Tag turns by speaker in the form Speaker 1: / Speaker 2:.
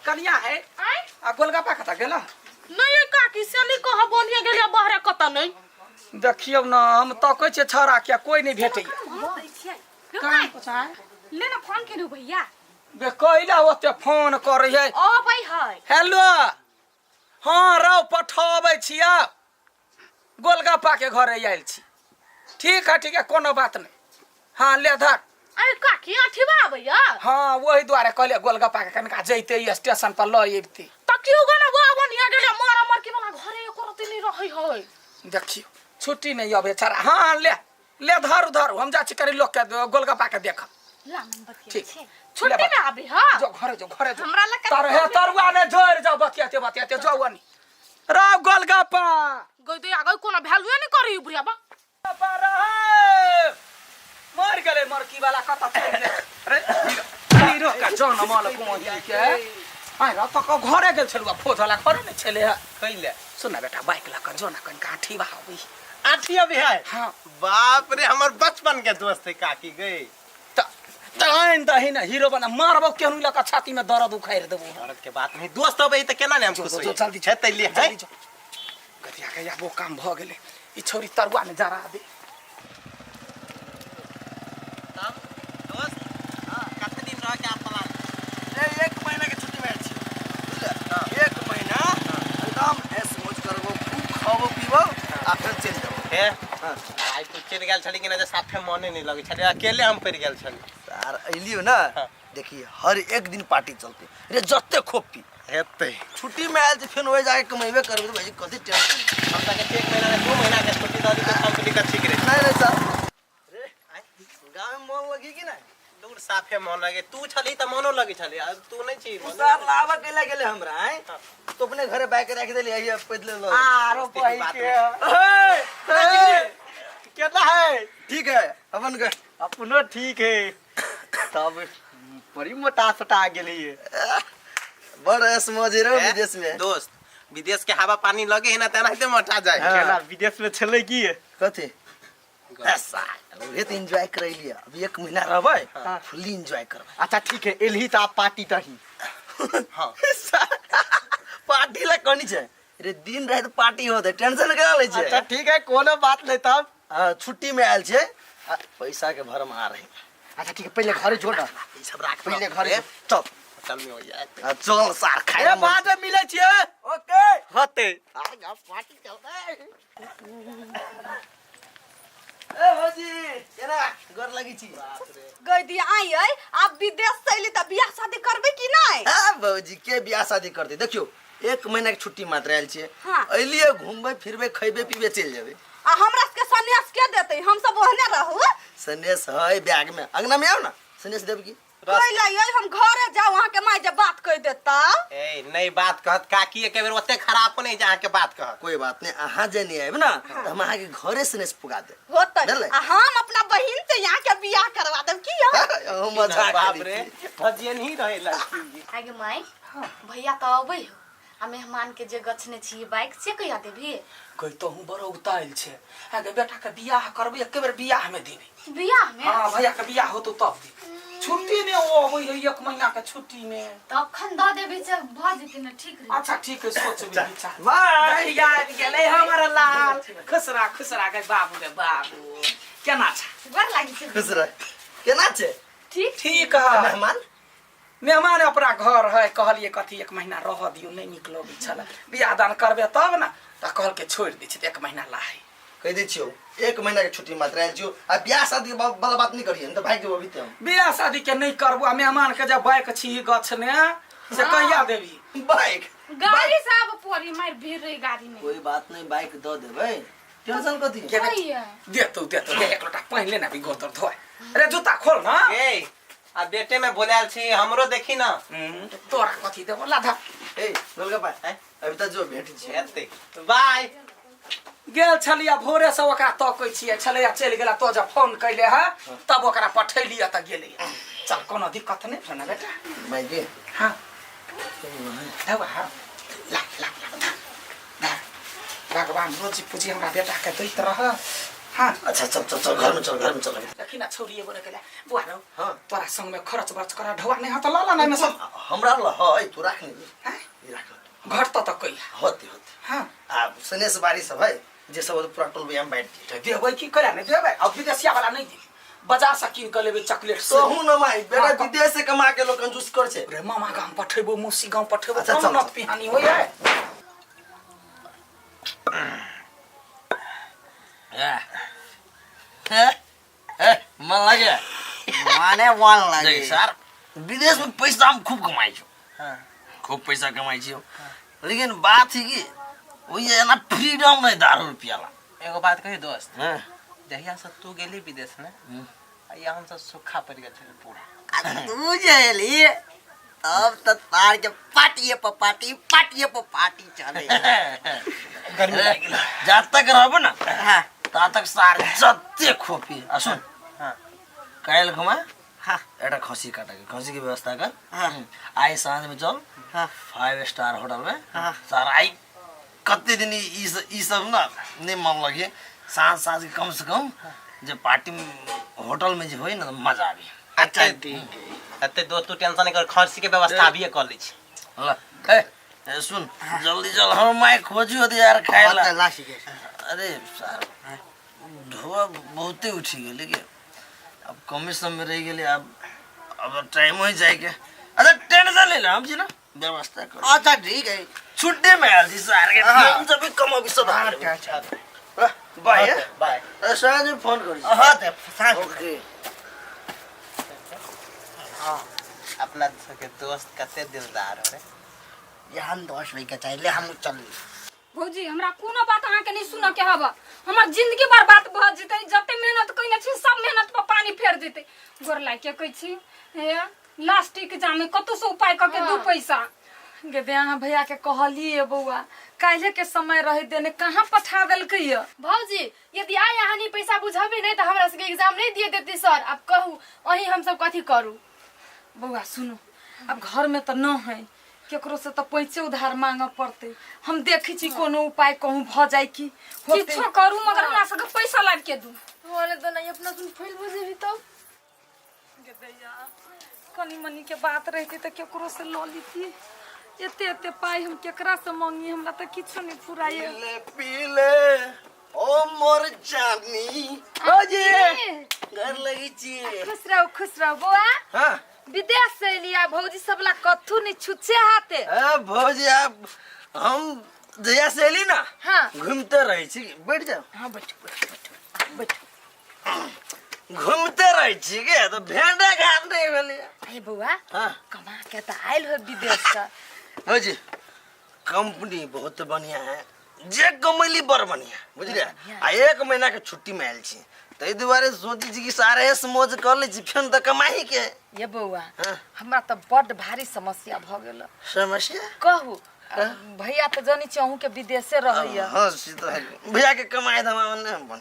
Speaker 1: कनिया है
Speaker 2: आय
Speaker 1: आ गोलगप्पा कतऽ गेला
Speaker 2: नहीं ये काकी से नहीं कह बोनिया गेलिया बाहरे कतऽ नहीं
Speaker 1: देखियौ न हम तकै छियै छौड़ा के कोई नहीं भेटैया
Speaker 3: काम ले ना फोन केलू भैया
Speaker 1: बे कैला ओते फोन करै है
Speaker 3: अबै है
Speaker 1: हेलो हाँ रौ पठाबै छियै गोलगप्पा के घरे आयल छी ठीक है ठीक है कोनो बात नहीं हाँ ले धर
Speaker 2: अरे काकी अठिबा आबैया
Speaker 1: हाँ वही दुआरे कहलियै गोलगप्पा के कनिका जैते स्टेशन पर लऽ अबिते
Speaker 2: तकियो गो ना वो बनिया गेलिया मारा मरकी वाला घरे एको रत्ती नहीं रहै है
Speaker 1: देखियौ छुट्टी नहीं अबे छड़ा हाँ ले ले धरू धरू हम जा छी कनी लोग के गोलगप्पा के देखब
Speaker 3: ला हम बतिया
Speaker 1: ठीक
Speaker 3: छै
Speaker 2: छुट्टी में आबी हां
Speaker 1: जो घरे जो घरे जो
Speaker 3: हमरा लग
Speaker 1: तर हे तरुआ ने जोड़ जाओ बतियाते बतियाते जो वनी राव गोलगप्पा
Speaker 2: गई तो आगे कोनो वैल्यू नहीं करी बुढ़िया बा
Speaker 1: गोलगप्पा रहे मर गेलै मरकी वाला कत चलि गेलै अरे हीरो का जनमल कोही के आइ र त घरे गेल छलु फोज वाला घरे ने छले है
Speaker 4: कैले
Speaker 1: सुन ना बेटा बाइक लऽ कऽ जो ना कनिका अठीबा अबै
Speaker 4: आठी अभी है
Speaker 1: हाँ
Speaker 4: बाप रे हमर बचपन के दोस्त है काकी गई
Speaker 1: त आनि दही ने हीरो बना मारबो केहन लऽ कऽ छाती में दर्द उखाड़ि देबो
Speaker 4: दर्द के बात नहीं दोस्त अबै त केना ने हम
Speaker 1: जो,
Speaker 4: खुश
Speaker 1: जो,
Speaker 4: होइए
Speaker 1: जल्दी
Speaker 4: छै तै लिए
Speaker 1: जल्दी जो गधिया के आबो काम भऽ गेलै ई छौरी तरुआ ने जरा दे
Speaker 4: तब दोस्त कते दिन रह के आप प्लान
Speaker 5: ए, एक महीना के छुट्टी में आयल छी बुझलियै एक महीना एकदम ऐश मौज करबो खूब खाबो पीबो आ फेर चलि जेबो
Speaker 4: हे आइ तू चलि गेल छली कि ना जे साफे मने नहीं लगै छलै अकेले हम पड़ि गेल छली
Speaker 5: आर अइलियो ना
Speaker 4: हाँ।
Speaker 5: देखी हर एक दिन पार्टी चलते रे जते खूब पी
Speaker 4: हेतै
Speaker 5: छुट्टी में आयल छी फेर ओहि जाके कमेबे करबै तऽ भाई कथी टेंशन
Speaker 4: हम तऽ कहै छी एक महीना नहि 2 महीना के छुट्टी दऽ दी तऽ कंपनी के ठीक रहै
Speaker 5: नहीं नहीं सर रे गाँव में मन लगी कि नहीं
Speaker 4: दूर साफे मन लगे तू छली तऽ मनो लगै छलै आ तू नहि छी
Speaker 5: उ सर लाबऽ कैला गेलै हमरा आँय तो अपने घरे बाइक राखि देली आइए पैदले लऽ
Speaker 1: आरो
Speaker 4: बात
Speaker 1: के
Speaker 6: केना है
Speaker 5: ठीक है अपन के
Speaker 6: अपनो ठीक है तब बड़ी मोटा सोटा गेली
Speaker 5: बड़ ऐश मौज रहो विदेश में
Speaker 4: दोस्त विदेश के हवा पानी लगे है ना तेनाहिते मोटा जाए
Speaker 6: केना विदेश में छलै की
Speaker 5: कथी ऐसा उहे तो एंजॉय कर लिया अभी एक महीना रहबै फुल्ली एंजॉय करबै
Speaker 6: अच्छा ठीक है एलही तऽ आप पार्टी दही
Speaker 4: हाँ
Speaker 5: पार्टी ला कनी छै रे दिन रात पार्टी होते टेंशन केना लै छै
Speaker 6: अच्छा ठीक है कोनो बात नहीं तब
Speaker 5: हाँ, छुट्टी में आयल छै आ, पैसा के भरमार है
Speaker 6: अच्छा ठीक है पहले घरे जो ना
Speaker 4: ई सब राख
Speaker 6: पहले घरे
Speaker 5: चल
Speaker 4: चल में हो जाए
Speaker 5: आ, चल सार खाए
Speaker 6: ए बाद में मिलै छियै
Speaker 5: ओके
Speaker 6: होते
Speaker 5: पार्टी चलतै ए भौजी केना गोर लगै छी
Speaker 3: गई दिया आई आई आप विदेश से अइली त बियाह शादी करबे कि नहीं
Speaker 5: हाँ भौजी के बियाह शादी करते देखियो एक महीना के छुट्टी मात्र आयल छियै
Speaker 3: हाँ।
Speaker 5: अइलियै घूमबै फिरबै खैबै पीबै चलि जेबै
Speaker 3: आ हमरा सबके सन्यास के देते हम सब ओहने रहू
Speaker 5: सनेस है बैग में अंगना में आओ ना सनेस देब की
Speaker 3: कैला ये हम घरे जाओ वहाँ के माई जब बात कह देता
Speaker 4: ए नहीं बात कहत काकी एक बेर ओते खराब नहीं जे अहाँ के बात कहत
Speaker 5: कोई बात नहीं अहाँ जे नहीं आयब ना तो हम अहाँ के घरे सनेस पुगा देब
Speaker 3: होता
Speaker 5: बुझलै?
Speaker 3: आ हम अपना बहिन से यहाँ के बियाह करवा देब की हो
Speaker 5: हम मजाक
Speaker 4: बाप
Speaker 5: करै
Speaker 4: रे
Speaker 5: छी।
Speaker 4: भजियन ही रहे लड़की
Speaker 3: आगे माई भैया तो अबै हो आ मेहमान के जे गछने छी बाइक से कहिया देबी
Speaker 1: कहितहुँ बड़ उतायल छै आगे बेटा के बियाह करबै एके बेर बियाह में देबै
Speaker 3: बियाह में
Speaker 1: हाँ भैया के बियाह होतो तब देबै छुट्टी में ओ अबै है एक महीना के छुट्टी में
Speaker 3: तखन दऽ देबी से भऽ जेतै ने ठीक रही
Speaker 1: अच्छा ठीक है सोचबै विचार
Speaker 6: बाय
Speaker 1: भैया आबि गेलै हमर लाल खुश रह खुश रह गे बाबू गे बाबू केना छै
Speaker 3: गोर लागि छै
Speaker 5: खुश रह केना छै
Speaker 3: ठीक
Speaker 1: ठीक है
Speaker 5: मेहमान
Speaker 1: मेहमान अपना घर है कहलिए कथी एक महीना रह दियौ नहि नीक लगै छलै बियाह दान करबै तब ने तऽ कहलकै छोड़ि दै छै तऽ एक महीना लाहे
Speaker 5: कहि दै छियौ एक महीना के छुट्टी मात्र आयल छियौ आ बियाह शादी वाला बात नहीं करियै तऽ भागि जेबो अभी ते हम
Speaker 1: बियाह शादी के नहि करबो आ मेहमान के जब बाइक छी गछने से कहिया देबी
Speaker 5: बाइक
Speaker 2: गाड़ी से आब पोरी मार भीड़ रही गाड़ी में
Speaker 5: कोई बात नहीं बाइक दऽ देबै टेंशन कथी
Speaker 3: कहिया?
Speaker 1: देतौ देतौ दे एक लोटा पानि ले ने अभी गोतर धोए अरे जूता खोल ना
Speaker 4: ए आ बेटे में बोलायल छी हमरो देखी ना
Speaker 1: तोरा कथी देबो लाधा
Speaker 5: ए गोलगप्पा
Speaker 4: हैं?
Speaker 5: अभी तऽ जो भेट छी
Speaker 4: हेतै बाय
Speaker 1: गेल छलियै भोरे से ओकरा तकै छियै छलैया चलि गेला तो जब फोन कैले है तब ओकरा पठेलियै तऽ गेलै चल कोनो दिक्कत नहि भेल ने बेटा
Speaker 5: भाई के
Speaker 1: हाँ धवा हाँ ला ला ला ला, ला। भगवान रोजी पूजी हमरा बेटा के दैत रह हाँ।
Speaker 5: अच्छा चल चल चल घर में चल, घर में चल।
Speaker 1: देखी ना छौरी एगो रखेला बुआ रौ।
Speaker 5: हाँ।
Speaker 1: तोरा संग में खर्च बर्च करा ढवा नहीं हत ल ल नहीं में सब।
Speaker 5: हमरा ल है तू राख ने।
Speaker 1: हैं?
Speaker 5: ई राख ल।
Speaker 1: घटत त कहिया
Speaker 5: होते होते।
Speaker 1: हाँ।
Speaker 5: आ सनेस बारी सब है जे सब होते पूरा टोल में बैठ
Speaker 1: त देबै की करा नहीं देबै अब विदेशिया वाला नहीं देबै बाजार से कीन के लेबै चॉकलेट से।
Speaker 5: तोहू न माई बेटा
Speaker 1: हाँ,
Speaker 5: विदेश से कमा के लोग कंजूस कर छे।
Speaker 1: रे मामा गाम पठेबो मौसी गाम पठेबो
Speaker 5: अच्छा,
Speaker 1: कम
Speaker 5: चल,
Speaker 1: नत
Speaker 5: चल।
Speaker 1: पिहानी होय है।
Speaker 5: मन लागे
Speaker 6: माने मन लागे।
Speaker 5: देख सर विदेश में पैसा हम खूब कमाई छो।
Speaker 4: हाँ।
Speaker 5: खूब पैसा कमाई छियो, लेकिन बात है कि वही है ना फ्रीडम नहीं दारू पियाला।
Speaker 4: एगो बात कही दोस्त,
Speaker 5: हाँ।
Speaker 4: जहिया से तू गेली विदेश में यहाँ हम सब सुखा पड़ गेल छली पूरा।
Speaker 6: आ तू जे एली तब त तार के पार्टी पर पार्टी, पार्टी पर पार्टी चले।
Speaker 4: गर्मी लागि गेल।
Speaker 5: जा तक रहबो ना
Speaker 6: हाँ।
Speaker 5: ता तक सार जते खोपी। आ सुन,
Speaker 4: हाँ।
Speaker 5: काल्हि घुमा
Speaker 6: हाँ।
Speaker 5: एउटा खसी काटा के खसी के व्यवस्था कर।
Speaker 6: हाँ।
Speaker 5: आई साँझ में चल।
Speaker 6: हाँ।
Speaker 5: 5 स्टार होटल में।
Speaker 6: हाँ।
Speaker 5: सर I कते दिन ई सब ना नहीं मन लगे। साँझ साँझ के कम से कम जे पार्टी में, होटल में जे होई ना मजा आबी।
Speaker 6: अच्छा ठीक है।
Speaker 4: एते दोस्त तू टेंशन नहीं कर, खर्ची के व्यवस्था अभी कर लै छी।
Speaker 5: ल, ए, ए, सुन जल्दी चल, हम my खोजी होती यार खाए ला।
Speaker 6: हाँ, त लासी के।
Speaker 5: अरे सर धोआ बहुते उठी गेलै के अब कमे समय रह गेलै, अब टाइम हो जाए के। अच्छा टेंशन ले ले हम छी ना व्यवस्था कर।
Speaker 6: अच्छा ठीक है।
Speaker 5: छुट्टी में आयल छी सर के।
Speaker 6: हाँ।
Speaker 5: हम जब कम अभी सब
Speaker 6: हाँ,
Speaker 5: हार।
Speaker 6: अच्छा।
Speaker 5: बाय,
Speaker 4: हाँ, बाय।
Speaker 5: अरे साँझ में फोन करी।
Speaker 6: हाँ, त साँझ।
Speaker 5: ओके।
Speaker 4: अपना सबके दोस्त कते दिलदार हो रे।
Speaker 6: यहाँ 10 बजे के चाहिए, हम चल।
Speaker 2: भौजी हमरा कोनो बात अहाँ के नहीं सुनऽ के हब, हमर जिंदगी बर्बाद भऽ जेतै, जते मेहनत कइने छी सब मेहनत पर पानी फेर जेतै। गोर लागि के कहै छी हे लास्ट एग्जाम में कतौ से उपाय कऽ के 2 पैसा। गे दे अहाँ भैया के कहलिए बौआ काल्हे के समय रहे देने कहाँ पठा देलकै ये।
Speaker 7: भौजी यदि आइ अहाँ नहीं पैसा बुझबे नहीं तऽ हमरा सबके एग्जाम नहीं दिए देती सर। अब कहू अहीं हम सब कथी करू।
Speaker 2: बौआ सुनू अब घर में तऽ न है, केकरो से तऽ पैसे उधार मांगऽ पड़तै। हम देखै छी कोनो उपाय कहूँ भऽ जाय की होतै। किछो करू मगर हमरा सबके पैसा लाबि के दू।
Speaker 7: बोले तो नहीं अपना सुन फेल भऽ जेबही तब।
Speaker 2: गे दैया कनी मनी के बात रहती तऽ केकरो से लऽ लीती, एते एते पाइ हम केकरा से मांगी, हमरा तऽ किछो नहीं फुराए।
Speaker 5: पीले पीले ओ मोर जानी ओ जी घर लगी छी।
Speaker 3: खुश रहो खुश रहो बौआ।
Speaker 5: हाँ।
Speaker 3: विदेश से एलिया भौजी सब ला कथू नहीं छुच्छे हाथे।
Speaker 5: ए भौजी आप हम जहिया से एली ना
Speaker 3: हाँ।
Speaker 5: घूमते रहे छी। बैठ जाओ।
Speaker 3: हाँ बैठो बैठो बैठो बैठो।
Speaker 5: घूमते रहे छी के तो भेंडे घाट नहीं भेलै।
Speaker 3: अरे बौआ
Speaker 5: हाँ।
Speaker 3: कमा के तो आयल हो विदेश से।
Speaker 5: भौजी कंपनी बहुत बढ़िया है, जे कमैली बड़ बढ़िया बुझलियै। आ 1 महीना के छुट्टी में आयल छी ताहि दुआरे सोचै छी कि सारे मौज कर लै छी, फेन तऽ कमाही के।
Speaker 3: ये बौआ
Speaker 5: हाँ।
Speaker 3: हमरा तऽ बड्ड भारी समस्या भऽ गेल।
Speaker 5: समस्या?
Speaker 3: कहू भैया तऽ जानै छी अहूँ के विदेशे रहैया।
Speaker 5: हाँ, से तऽ है। भैया के कमाई धमाई नहि बन।